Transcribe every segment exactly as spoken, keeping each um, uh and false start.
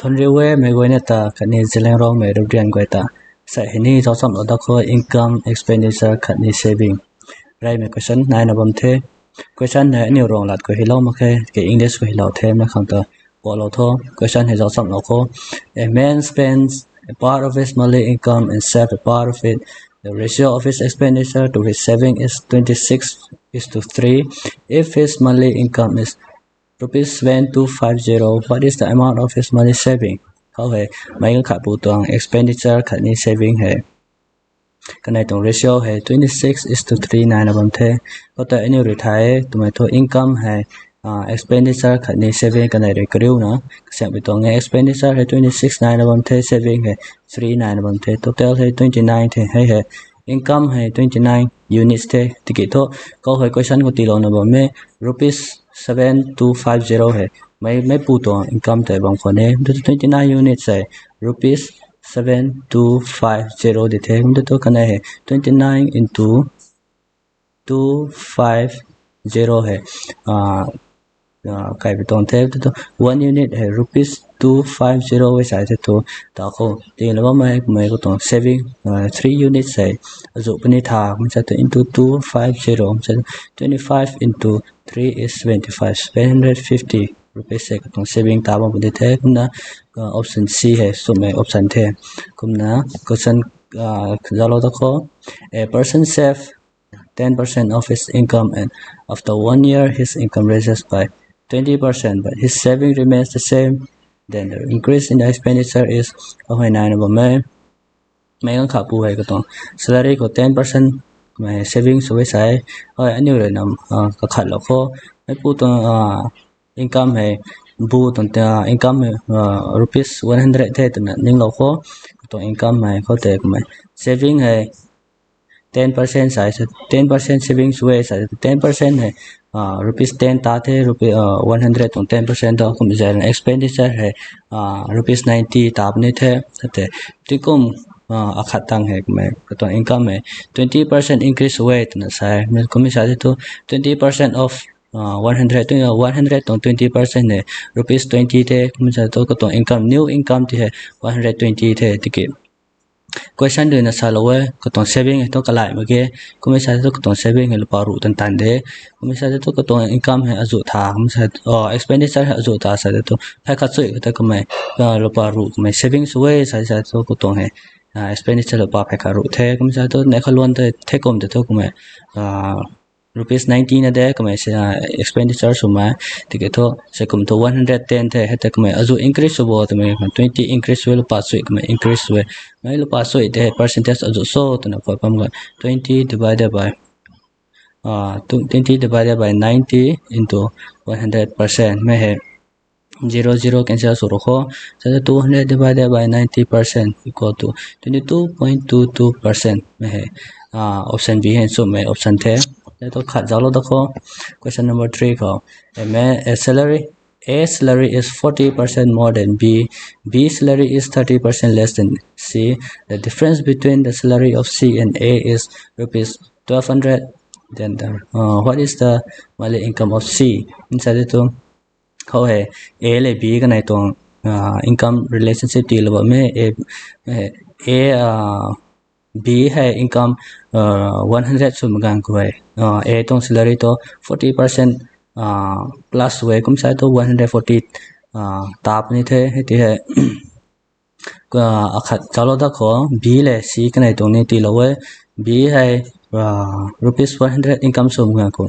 Thunriu e, meic guayna ta khatni Zeliangrong mei Rubrian guay ta. Sa hei ni zauc chamlou dat khou income, expenditure khatni saving. Reymei question naina bam the. Question hei aniu Ruanglat khou hilou mak khe, ke English khou hilou the, mei khang ta kuaklou tho. Question hei zauc chamlou khou. A man spends a part of his monthly income and save a part of it. The ratio of his expenditure to his saving is twenty-six is to three. If his monthly income is rupees seven two five zero, what is the amount of his money saving? Khou hei, meic ganv khat pu tuang expenditure khatni saving hei, kanei tuang ratio hei twenty-six is to three naina bam the. Khou ta aniu rui thay e, twmei thu income hei, expenditure khatni saving kanei rui kariuna, kasiamhpui tuang e. Expenditure hei twenty-six naina bam the, saving hei three naina bam the, total hei twenty-nine the. Hei hei income hei twenty-nine units the. Tiki thu, khou hei question khou tiilouna bam e, rupees seven two five zero hei, mei meic pu tuang income tei bam khwan e. Kumtu twenty-nine units hei rupees seven two five zero di the. Kumtu thu kanei hei twenty-nine into two five zero hei, kaipui tuang the. Kumtu thu one unit hei rupees two five zero e sa the thu, ta khou tiilou bammei kummei khou tuang saving, three units hei azuh puni tha, kum sa thu into two five zero, kum sa twenty-five into three is seventy-five, seven hundred fifty rupees hei katuang saving ta bam puni the. Kumna, option C hei swmei option the. Kumna, question zauclou dat khou, a person save ten percent of his income and after one year his income raises by twenty percent, but his saving remains the same, then the increase in the expenditure is, khou hei naina bam e. Meic ganv khat pu hei katuang salary khou ten percent mei saving sw e sa e. Hei aniu rui nam kakhatlou khou, meic pu tuang income hei, bu tuang income hei rupees one hundred the twna ninglou khou, katuang income hei khou tei kummei saving hei ten percent sa e, ten percent saving sw e sa e, ten percent hei rupees ten ta the, one hundred tuang ten percent ta. Kum zana expenditure hei rupees ninety ta puni the. Tei tingkum akhat tang hei kummei katuang income hei twenty percent increase sw e twna sa e. Kummei sa the thu twenty percent of one hundred, one hundred tuang twenty percent hei rupees twenty the. Kummei sa thu katuang income, new income tei hei one hundred twenty the. Tiki question ruina salou e, katuang saving hei thu kalai mak ge. Kummei sa thu katuang saving hei lupa ruh tan tan de. Kummei sa thu katuang income hei azuh tha, kummei sa, expenditure hei azuh tha sa thu phay khat chui kata kummei, lupa ruh kummei saving sw e sa sa thu katuang hei expenditure lupa phay khat ruh the. Kummei sa thu neih kha luan the, the kum tei thu kummei rupees ninety na de kummei expenditure swmei. Tiki thu sei kum thu one hundred ten the, hei tei kummei azuh increase sw bo twmei twenty increase sw e, lupa chui kummei increase sw e. Mei lupa chui tei hei percentage azuh cho twna pui pam ga twenty divided by twenty divided by ninety into one hundred percent mei hei zero zero cancel sw ru khou, sa the two hundred divided by ninety percent equal to twenty two point two two percent mei hei option B hei swmei option the. Tei thu khat zauclou dat khou, question number three khou, a salary, A salary is forty percent more than B, B salary is thirty percent less than C. The difference between the salary of C and A is rupees twelve hundred. Then the, what is the monthly income of C? Sa the thu, khou hei A le B kanei tuang income relationship tiilou bam e. A, B hei income one hundred swmei ganv khou hei, A tuang salary thu forty percent plus sw e, kum sa thu one hundred forty ta puni the. Hei tei hei akhat zauclou dat khou B le C kanei tuang ni tiilou e. B hei rupees one hundred income swmei ganv khou,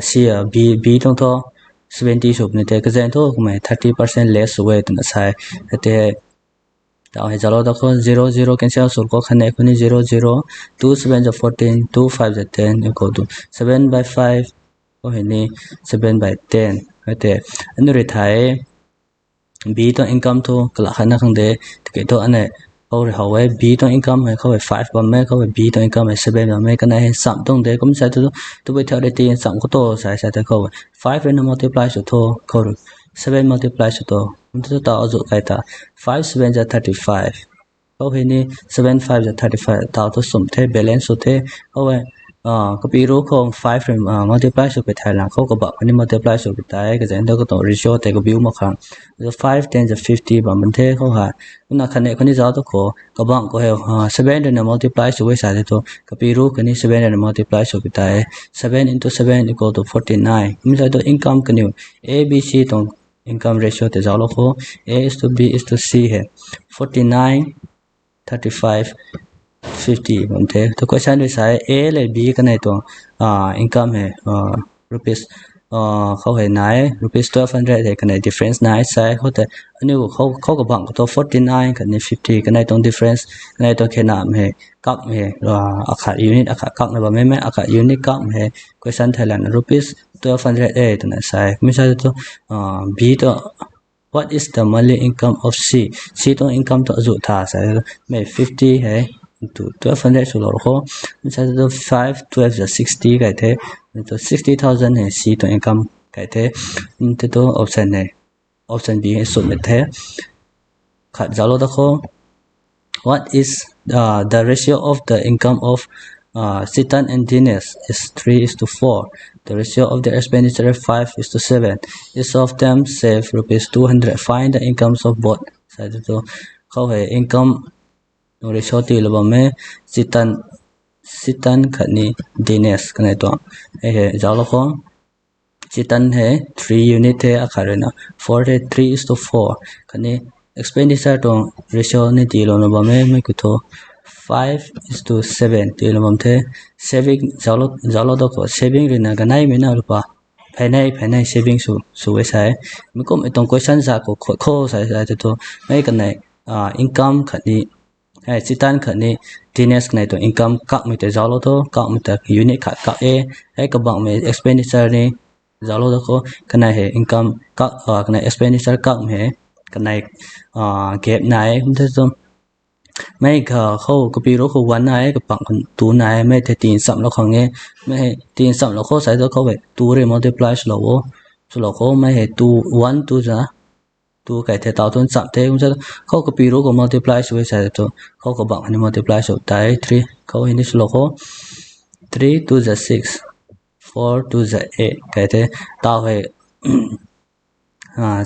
C, B, B tuang thu seventy sw puni the, kazaeng thu kummei thirty percent less sw e twna sa e. Hei tei hei, tau hei zauclou dat khou zero zero cancel sw khou, khatni khou ni zero zero, two seven za fourteen, two five za ten equal to seven by five, khou hei ni seven by ten. Hei tei aniu rui thay e, B tuang income thu kalah khatna khang de. Tiki thu aniu khou rui how e, B tuang income hei khou hei five bam e, khou hei B tuang income hei seven bam e, kanei hei cham tuang de. Kum sa thu, tabui thau rui ti cham khou tho sa sa tei khou five rui na multiply sw tho, khou rui seven multiply sw tho. Kum thu tau azuh kai ta, five seven za thirty five, khou hei ni seven five za thirty five, tau thu sum the, balance sw the. Khou hei Kapi ru khou five rui multiply sw pi thei lang khou kabang khou ni multiply sw pi tei, kazanc ta katuang ratio tei kabiu mak khang. Five ten za fifty bam ban the khou hei. Kumna khatni khou ni zauc tu khou kabang khou hei seven rui na multiply sw e sa tei tu, kapi ru khou ni seven rui na multiply sw pi tei, seven into seven equal to forty nine. Kum sa tu income kaniw A B C tuang income ratio tei zauclou khou, A is to B is to C hei forty nine, thirty five, fifty bam the. Tu question rui sa e, A le B kanei tuang income hei rupees khou hei nai rupees twelve hundred hei kanei difference nai sa e. Khoutei aniu khou kabang khou tu forty nine khatni fifty kanei tuang difference, kanei tuang khenamei hei, kakmei hei, akhat unit akhat kakna bammei mei, akhat unit kakmei hei question thei lana rupees twelve hundred e twna sa e. Kum sa tu B tu, what is the monthly income of C? C tuang income tu azuh tha sa e, mei fifty hei into twelve hundred swlou khou. Kum sa tu five twelve za sixty kai the, tu sixty thousand hei C tuang income kai the. Tei tu option B hei swmei the. Khat zauclou ta khou, what is the ratio of the income of Chitan and Dinesh is three is to four. The ratio of their expenditure five is to seven. Each of them save rupees two hundred. Find the incomes of both. Sa tu khou hei income tuang ratio tiilou bam e, Chitan, Chitan khatni Dinesh kanei tuang hei zauclou khou. Chitan hei three unit the, akhat rui na four the, three is to four. Khatni expenditure tuang ratio ni tiilouna bam e, mei khou thu five is to seven tiilou bam the. Saving zauclou ta khou saving rui na kaneimei na lupa pheynei pheynei saving sw, sw e sa e. Mi kummei tuang question za khou khou sa e sa tei tu, mei kanei income khatni Chitan khatni Dinesh kanei tuang income kakmei tei zauclou tho, kakmei ta unit khat kak e. Hei kabangmei expenditure ni zauclou ta khou, kanei hei income kak, kanei expenditure kakmei hei kanei gap nai e. Kum the tu mei kha khou kapi ru khou one nai e, kabang khou two nai e, mei thei tingchamlou khang e. Mei hei tingchamlou khou sa tu khou hei two rui multiply swlou o, swlou khou mei hei two, one two za two kai the, taw tu ncham the. Kum sa khou kapi ru khou multiply sw e sa tu, khou kabang khou ni multiply sw tei three khou hei ni swlou khou, three two za six, four two za eight kai the. Taw hei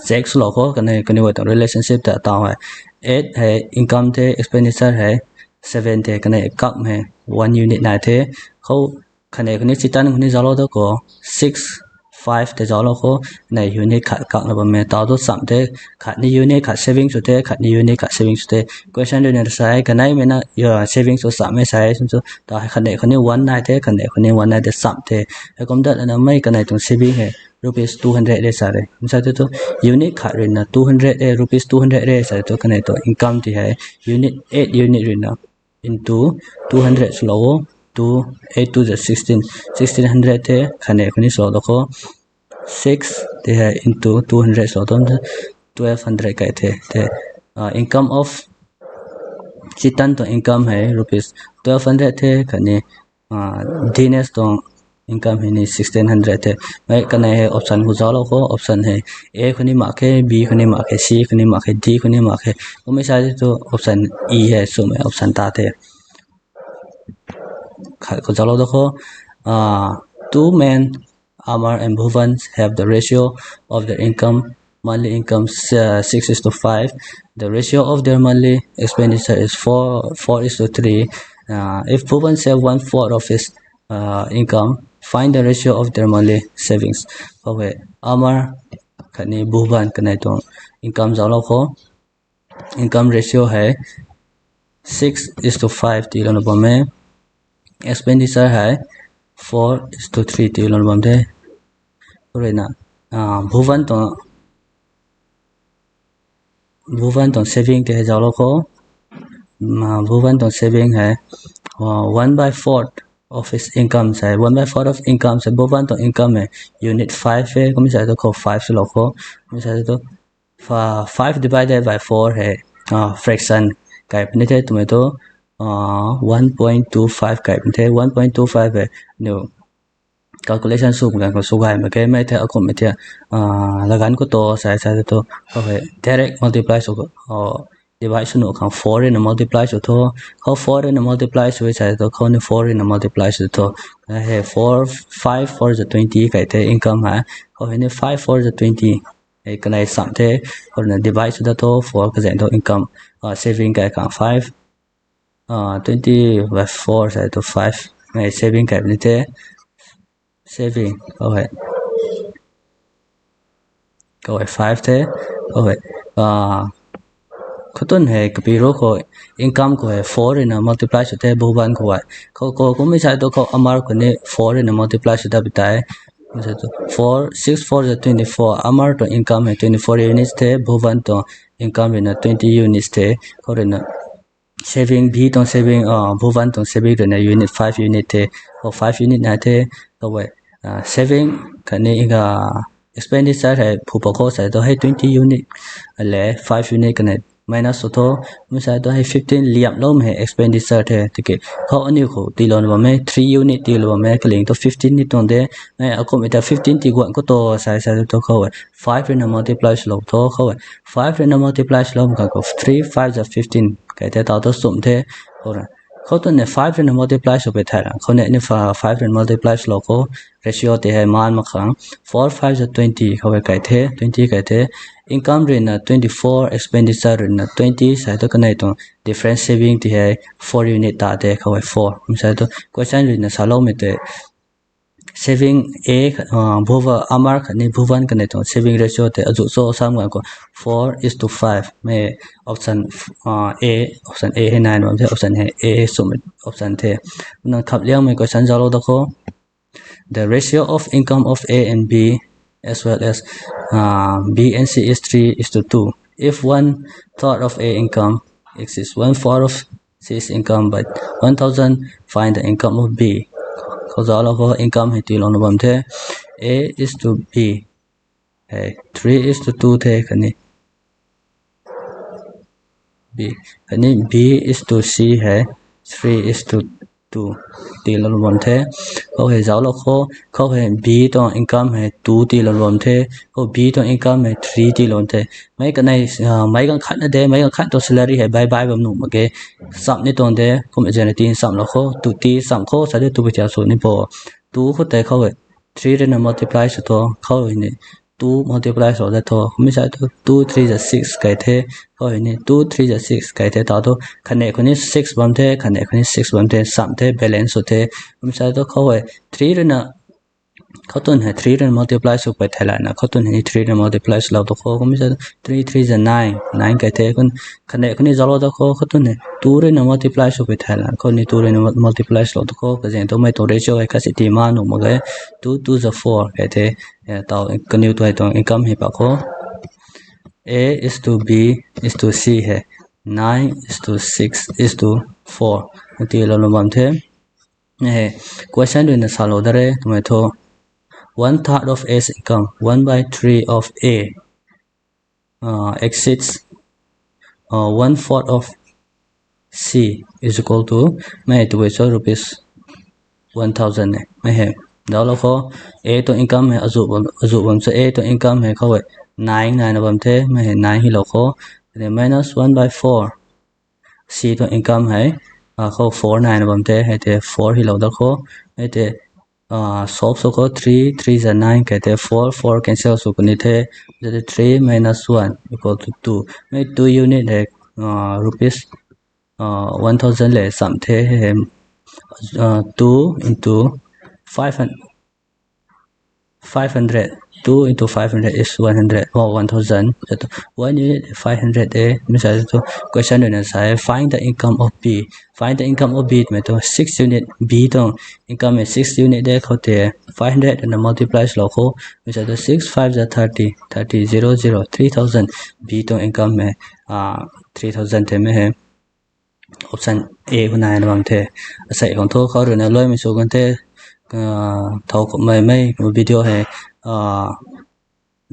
check swlou khou, kanei kaniw tuang relationship ta taw hei eight hei income the, expenditure hei seven the, kanei kakmei hei one unit nai the. Khou khatni khou ni Chitan khou ni zauclou ta khou, six five tei zauclou khou, kanei unit khat kakna bammei, taw tu cham the, khatni unit khat saving sw the, khatni unit khat saving sw the. Question rui na sa e, kaneimei na saving sw chammei sa e, sw tu, taw hei khatni khou ni one nai the, khatni khou ni one nai the, cham the. Heikum dat lana mei kanei tuang saving hei rupees two hundred e sa re. Kum sa tu tu unit khat rui na two hundred e, rupees two hundred e sa tu, kanei tuang income ti hei unit, eight unit rui na into two hundred swlou o, two, eight two za sixteen, sixteen hundred the, khatni khou ni swlou ta khou, six ti hei into two hundred swlou ta, twelve hundred kai the. Income of Chitan tuang income hei rupees twelve hundred the, khatni Dinesh tuang income hei ni sixteen hundred the. Mei kanei hei option khou zauclou khou, option hei A khou ni mak khe, B khou ni mak khe, C khou ni mak khe, D khou ni mak khe. Kummei sa tu option E hei swmei option ta the. Khat khou zauclou ta khou, two men, Amar and Bhuvan, have the ratio of their income, monthly income, six is to five. The ratio of their monthly expenditure is four, four is to three. If Bhuvan save one fourth of his income, find the ratio of their monthly savings. Khou hei Amar khatni Bhuvan kanei tuang income zauclou khou, income ratio hei six is to five tiilouna bam e, expenditure hei four is to three tiilouna bam the. Rui na Bhuvan tuang, Bhuvan tuang saving tei hei zauclou khou, Bhuvan tuang saving hei one by fourth of his income sa e, one by fourth of income sa e, Bhuvan tuang income hei unit five e. Kummei sa tu khou five swlou khou, kummei sa tu five divided by four hei fraction kai puni the twmei tu, one point two five kai puni the. One point two five hei niw calculation sw mak ganv khou sw gay mak khe, mei thei akumhmei thei laganv khou tu sa e, sa tu khou hei direct multiply sw divide sw nuh khang four ruina multiply sw tho. Khou four ruina multiply sw e sa thu khou ni four ruina multiply sw tho. Hei four, five four za twenty kai the income hei. Khou hei ni five four za twenty. Hei kanei sam the, khou ruina divide sw da tho four kazaeng tho income, saving kai khang five, twenty by four sa thu five. Hei saving kai ni the, saving khou hei, khou hei five the, khou hei, khou tun hei kapi ro khou income khou hei four ruina multiply sw the bhuvan khou hei. Khou khou kummei sa thu khou amar khou ni four ruina multiply sw da pi tei. Four, six four za twenty four, amar tuang income hei twenty four units the, bhuvan tuang income ruina twenty units the. Khou ruina saving B tuang saving, bhuvan tuang saving ruina unit five unit the. Khou five unit nai the, khou hei saving khatni expenditure hei phu pa khou sa thu hei twenty unit le five unit kanei minus sw tho. Kummei sa thu hei fifteen liamloumei hei expenditure the tiki khou aniu khou tiilou na bam e, three unit tiilou bam e, kaling thu fifteen ni tuang de. Akumhmei ta fifteen ti guan khou tu sa sa thu khou hei five ruina multiply swlou tho. Khou hei five ruina multiply swloumei khang khou three five za fifteen kai the, tau thu sum the. Khou tun hei five ruina multiply sw pei thei la khou ni ni five ruina multiply swlou khou ratio tei hei maan mak khang four five za twenty khou hei kai the, twenty kai the. Income ruina twenty four, expenditure ruina twenty sa thu kanei tuang difference saving tei hei four unit ta the, khou hei four. Kummei sa thu question ruina saloumei tei saving A, bhuva amar khatni bhuvan kanei tuang saving ratio tei azuh cho sam ganv khou four is to five mei option, A, option A hei naina bam the, option hei A sum option the. Nang khap liangmei question zauclou da khou. The ratio of income of A and B as well as B and C is three is to two. If one third of A income exceeds one fourth of C's income by one thousand, find the income of B. Khou zauclou khou income hei tiilou na bam the. A is to B hei three is to two the khatni B, khatni B is to C hei three is to two tiilou na bam the. Khou hei zauclou khou, khou hei B tuang income hei two tiilou na bam the. Khou B tuang income hei three tiilou the. Meic kanei, meic ganv khatna de, meic ganv khat tuang salary hei bai bai bam nuh mak ge. Cham ni tuang de, kummei zana ti chamlou khou, tu ti cham khou sa de tu pi tiau sw ni bo. Two khou tei khou hei three ruina multiply sw tho, khou hei ni two multiply sw da tho. Kummei sa thu two three za six kai the, khou hei ni two three za six kai the, tau thu khatni khou ni six bam the, khatni khou ni six bam the, cham the, balance sw the. Kummei sa thu khou hei three ruina, khou tun hei three ruina multiply sw pei thei lana, khou tun hei ni three ruina multiply swlou tu khou, kummei sa three three za nine, nine kai the, khatni khou ni zauclou da khou, khou tun hei two ruina multiply sw pei thei lana, khou ni two ruina multiply swlou tu khou, kazaeng thu mei tuang ratio hei kasi ti maan nuh mak ge, two two za four kai the, tau kaniw tu hei tuang income hei pa khou A is to B is to C hei nine is to six is to four tiilou na bam the. Hei question ruina salou da re twmei thu, one third of A's income, one by three of A exceeds one fourth of C is equal to, mei tw cho rupees one thousand e. Mei hei zauclou khou, A tuang income hei azuh bam cho, A tuang income hei khou hei nine naina bam the, mei hei nine hilou khou, minus one by four C tuang income hei khou four naina bam the, hei tei four hilou da khou, hei tei solve sw khou three three za nine kai the, four four cancel sw kani the, three minus one equal to two. Mei two unit hei rupees one thousand le cham the, hei two into five hundred, five hundred, two into five hundred is one hundred, oh, one thousand. One unit five hundred e, mei sa thu question ruina sa e, find the income of B. Find the income of B twmei thu six unit B tuang income e six unit de khou tei five hundred ruina multiply swlou khou, mei sa thu six five za thirty, thirty, zero zero, three thousand, B tuang income e three thousand the. Mei hei option A khou naina bam the. Asei khang thu khou ruina luaimei sw kan the, thow kummei mei video hei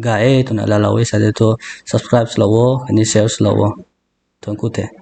ga e twna laalou e sa de thu subscribe swlou o, khatni share swlou o. Thank you the.